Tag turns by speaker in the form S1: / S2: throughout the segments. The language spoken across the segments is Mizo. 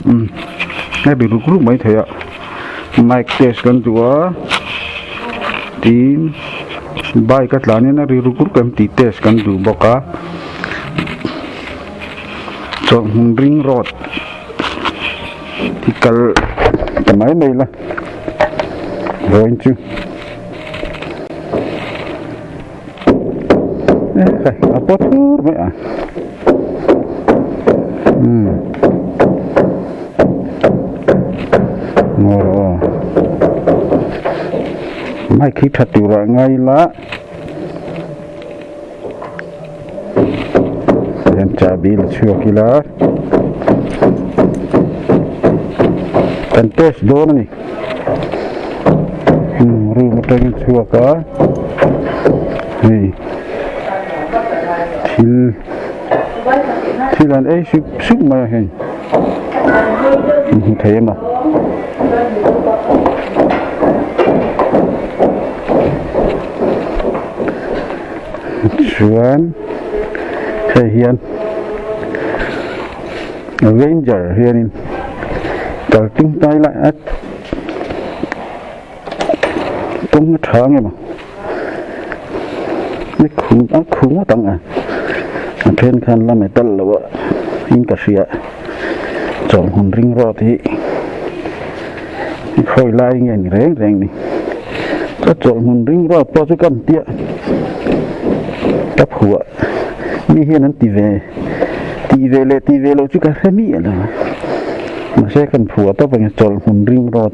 S1: Umm a ri ruk ruk mai thei a mic test kan duh a tin bike a tlan in a ri ruk ruk em tih test kan duh bawk a chawlhhmun ring road hi kal ta mai mai la vawiin chu a paw thur mai a umm maw aw mic hi tha turah ngai ila hian chahbi la chhuak ila kan test dawn a ni. Room atangin chhuak a hei thil thil an ei sup sup mai a hei in hmu thei em a chuan hei hian Ranger hianin kal tum tai lai a kawng a tha nge maw ni khum a khu ngawt ang a a then khan la metal lo a in ka hria chawlhhmun ring road hi khawi lai nge ni reng reng ni chuan chawlhhmun ring road pawh chu kan tia ka phuah mi hian an ti ve. Tih ve leh tih ve loh chu ka hre miah lo a, mahse kan phuah tawp ang e chawlhhmun ring road.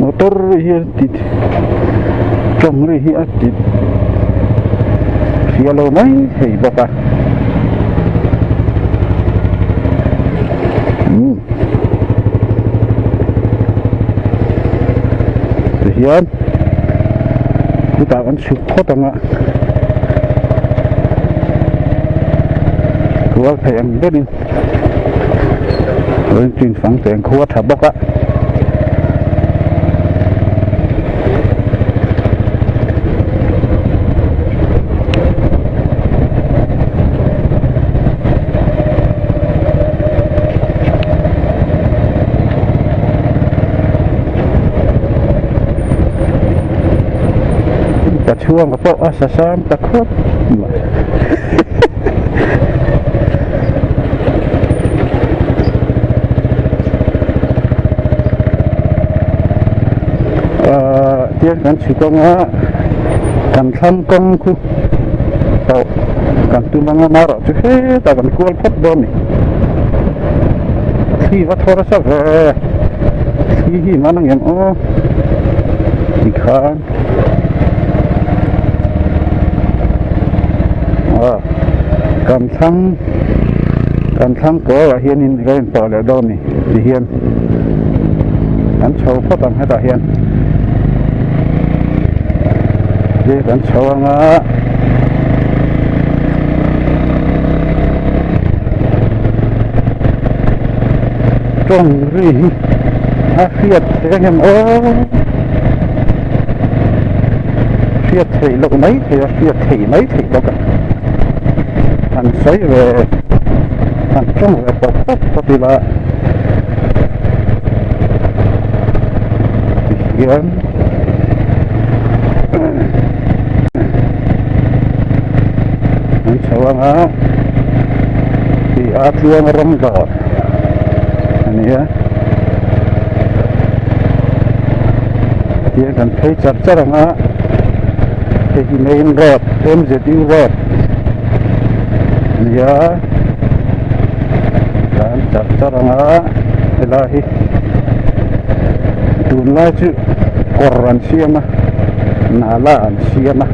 S1: Motor ri hi a ti tawng ri hi a ti hria lo mai thei bawk a. Umm tihian. Chutah kan chhuk phawt ang a rual thei ang berin rual chin fang cheng khua tha bawk a. Ka chhuang pawh a sa sang ta khawp mai ahh tiang kan chhuk anga kan thlang kawng khu tawh kan tum anga marawh chu hetah kan kual phawt dawn a ni thli va thawr nasa ve. Thli hi man ang em aw tikhan ah kan thlang kan thlang kawr ah hianin ka in pawh leh dawn a ni tihian kan chho phawt ang hetah hian ti kan chho anga. Tawng ri hi a hriat theih ang em aw hriat theih loh mai thei a hriat theih mai theih bawk a han sawi ve han tawng ve pawp pawp pawp ila tihian an chho ang a tih a tluang rawng dawr a ni a tiang kan phei char char ang a hei hi main road M Z U road a ni a kan char char ang a helai hi tunlai chu kawr an siam a nala an siam a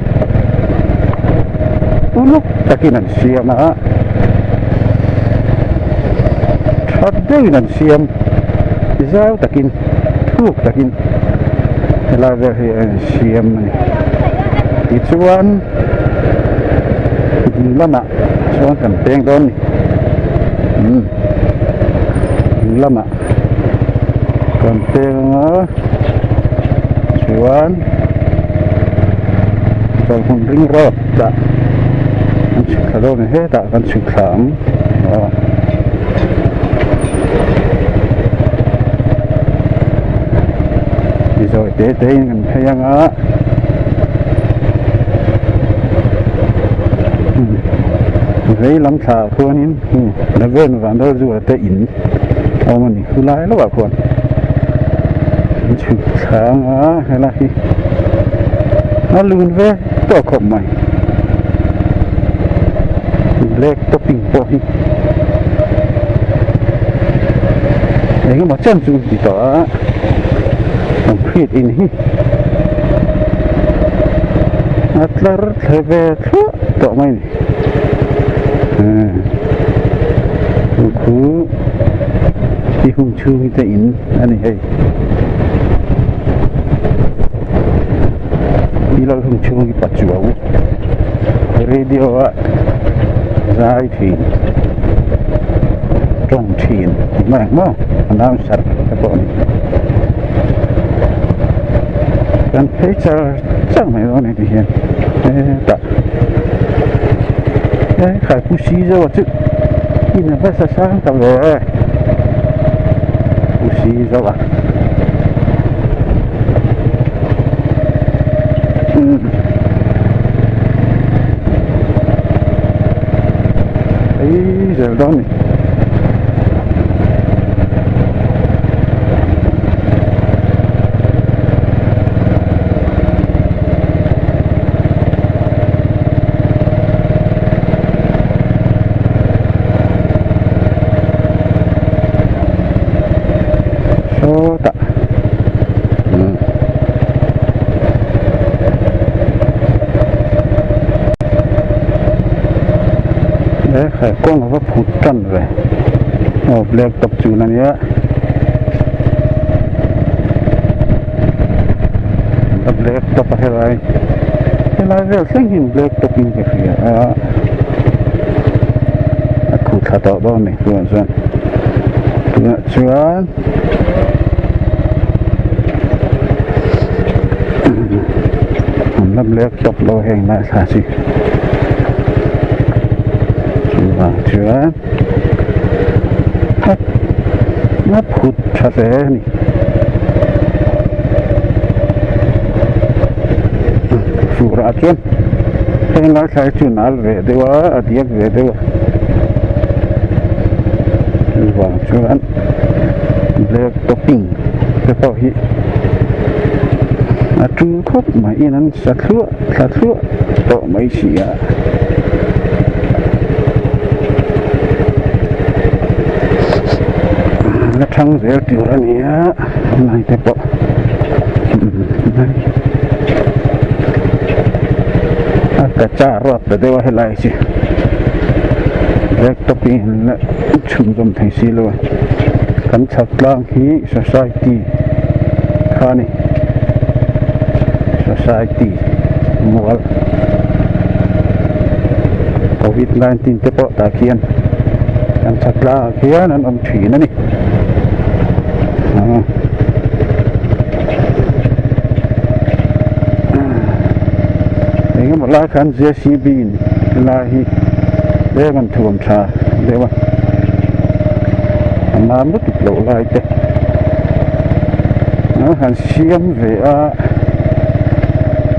S1: uluk takin an siam a. Tha deuhin an siam zau takin thuk takin helai vel hi an siam a ni tichuan ding lamah chuan kan peng dawn a ni umm ding lamah kan peng anga chuan chawlhhmun ring road ah. chhuk thla dawn a ni hetah kan chhuk thla ang aw zawi te te in kan phei ang a vei lam thla ah khuanin Raven Vanlalzuala te in a awm a ni khulai lohah khuan an chhuk thla ang a helai hi a lun ve tawh khawp mai black topping pawh hi engemaw chen chu an ti tawh a concrete in hi a tlar thle ve thluah tawh mai a ni chu khu ti hung chhung hi te in a ni hei. Ti lal hung chhung hi pachuau radio a zai thin tawng thin tih mai ang maw announcer te pawh a ni kan phei char char mai dawn a ni tihian hetah he khaipui si zawk chu in a va sa sang ta ve e. Pu si zauh a ei zel dawn a ni. Sawtah umm he khai kawng a va phut tan ve aw black top chun a nia a black top a helai helai vel thleng hian black top in ka hria a. A khuh thla tawh dawn a ni tunah chuan tunah chuan an la black top lo heng lai thla chi chuvang chuan a phut tha hle a ni. Furah chuan heng lai thlai chu nal ve deuh a a diak ve deuh a chuvang chuan black topping te pawh hi a tul khawp mai in an sa thluah thla thluah tawh mai si a. La thang zel tur a ni a helai te pawh a kacha ruat ta deuh a helai chu black top hi an la chhunzawm thei si lo a kan chhak tlang hi society kha a ni society mual covid 19 te pawh tah khian kan chhak tlang ah khian an awm thin a ni. Engemaw lai khan JCB in lai hi eng an thuam tha deuh a a nan lutuk loh lai te an han siam ve a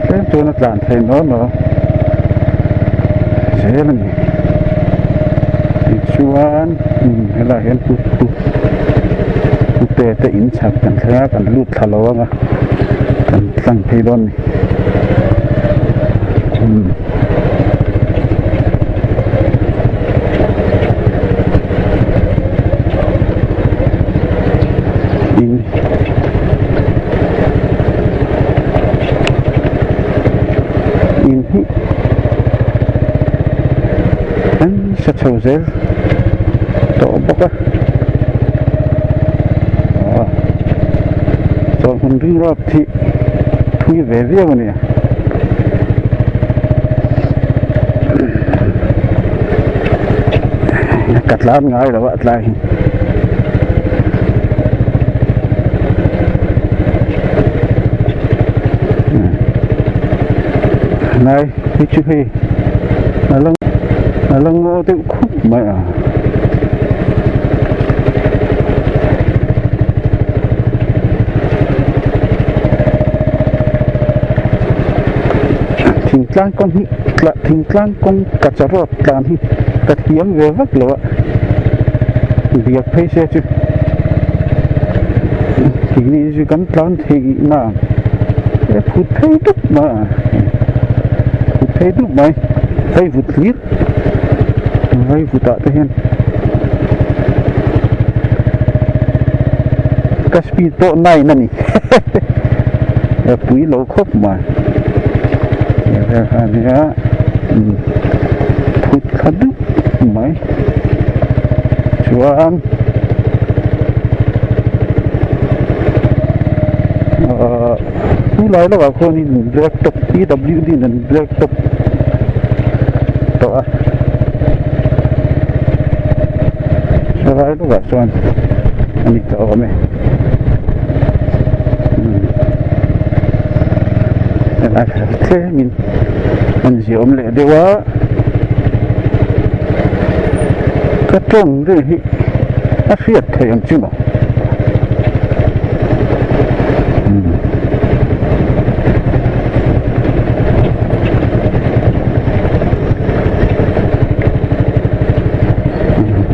S1: tlem chuan a tlan thei naw naw zel a ni tichuan helaiah hian pu pu. Pute te in chhak kan thleng a kan lut thla lo ang a kan tlang phei dawn a ni umm in in hi an sa chho zel. tawh bawk a aw chawlhmun ring rawp hi thui ve viau a ni ka tlan ngai lo a tlai hi. Nai hi chu hei a la. A la ngaw deuh khup mai a. Thingtlang kawng hi thingtlang kawng kacha road tlan hi ka thiam ve vak lo a biak phei se chu tihni chu kan tlan theih na e phut phei dup mai a phut phei dup mai phei vut hlir vai vut ah te hian ka speed pawh nine a ni a pui lo khawp mai he vel kha a nia phut thla dup mai chuan ahh chu lai lawkah khuanin black top P W D in an black top tawh a helai lawkah chuan a ni ta awm e helai thlengin an ziah awm leh deuh a ka tawng vel hi a hriat theih ang chu maw.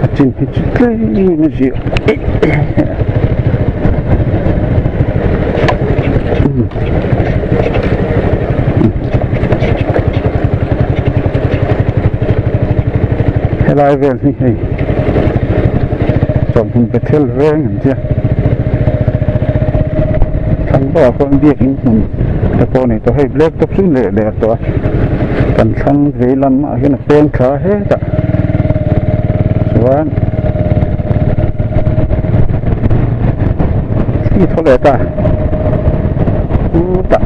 S1: A chin hi chu tlem a ziah helai vel hi hei chawlhhmun Bethel veng an tia thlang bawkah khuan biakin hmun te pawh a nei tawh hei black top chu leh der tawh a kan thlang vei lamah hian a peng thla hetah chuan thli thaw leh ta chutah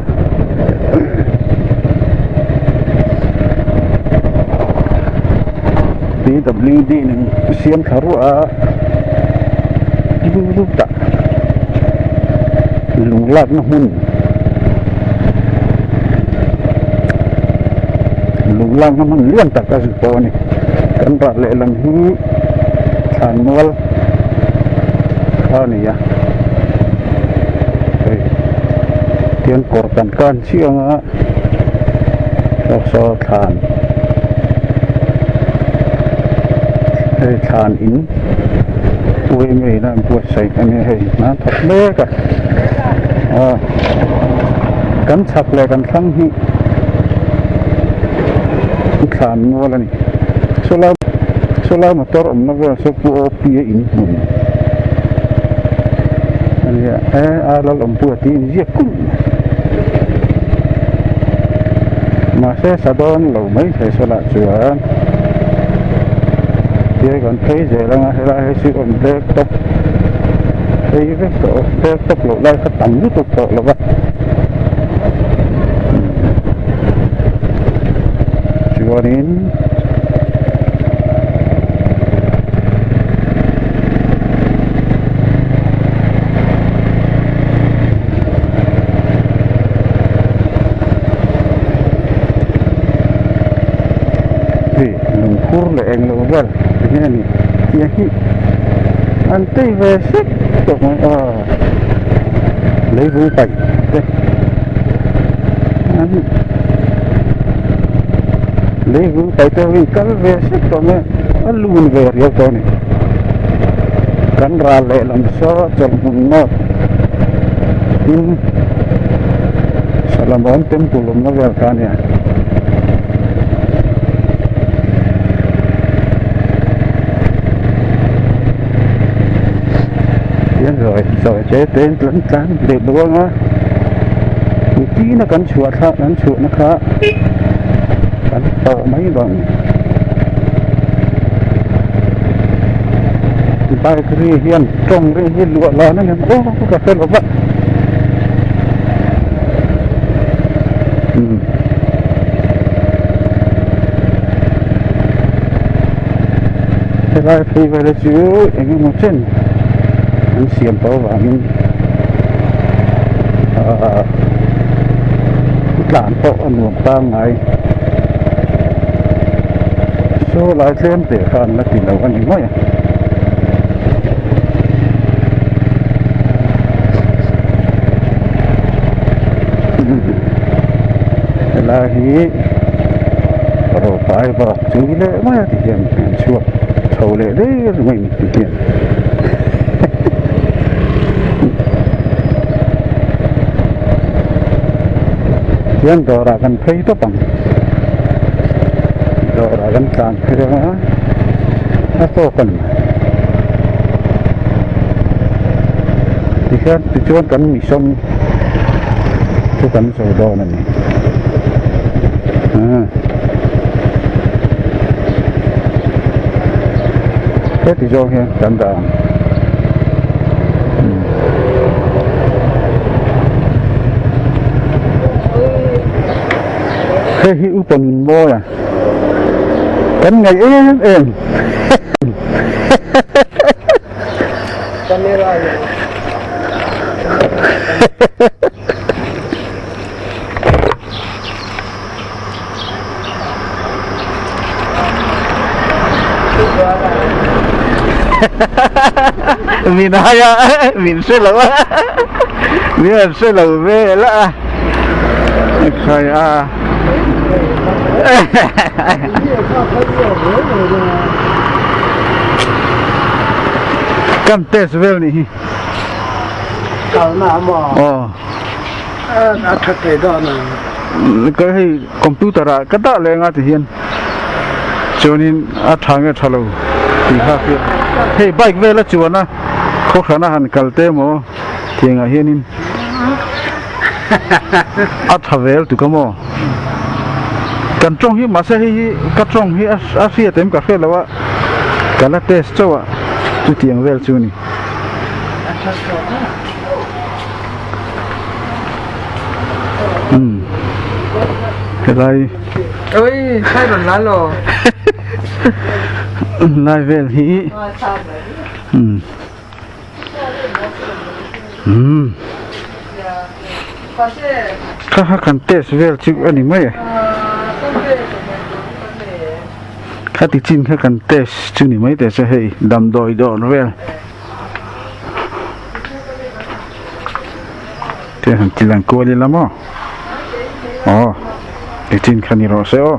S1: P W D nen siam thla ruah a chutah lung lakna hmun lung lakna hmun lian tak a zu pawh a ni kan rah lehlam hi thlan mual kha a ni a hei tiang kawr kan kan chiah ang a saw saw thlan hei thlan in pui ngei na an buatsaih a nia hei hna an thawk mek a aw kan chhak leh kan thlang hi thlan mual a ni sawlai sawlai motor awmna vel saw pu O P a in hmun a nia e a lal awmpui a tih inziak kulh mahse sa dawn lo mai thei sawlah chuan tia kan phei zel anga helai hi chu awm black top phei vek tawh a black top loh lai kha tam lutuk tawh lo va chuanin Hei lungphur leh eng lo vel enge a ni tih hi an tei ve sek tawh mai a leivung paih te an leivung paih te ho hi kal ve sek tawh mai a lun ve riau tawh a ni kan ral lehlam saw chawlhhmun nawt tin Solomon temple awmna vel kha a nia. Tian zawi zawi te te in tlan tlan leh bawk anga nitin a kan chhuah thlak kan chhuahna kha kan tawh mai bang bike ri hian tawng ri hi luah lan a ni aw ka hre lo va. Helai phei vel hi chu eng emaw chen an siam tawh avangin ahh tlan pawh a nuam pangngai. Saw. Saw lai tlem te kha an la ti lo a ni mai a. Helai hi rawpai bak chu leh mai a ti hian an chhuak chho leh der mai ni ti hian. Chuan dawrah kan phei tawp ang dawrah kan tlan phei a a tawk a ni tihian tichuan kan mission chu kan zo dawn a ni heti zawng hian kan dah ang. Hei hi upa nun mawi a kan ngaih em em Min hai a min hre lo a min han hre lo vel a khai a kan test vel nih hi
S2: kalna maw
S1: aw
S2: a tha thei dawn a
S1: ka hei computer ah ka dah leh anga ti hian chuanin a tha nge tha lo tih kha hriat hei bike vel a chuan a khawhran a han kal te emaw tiang ah hianin a tha vel tuk a maw kan tawng hi mahse hei hi ka tawng hi a hriat em ka hriat loh a ka la test chauh a chutiang vel chu a ni. Helai
S2: Oi sai rawn la lo
S1: lai vel hi umm umm kha kha kan test vel chu a ni mai e khati chin kha kan test chu ni mai teh se hei damdawi dawr vel. Te han ti lang kual ila maw aw nichin kha ni rawh se aw.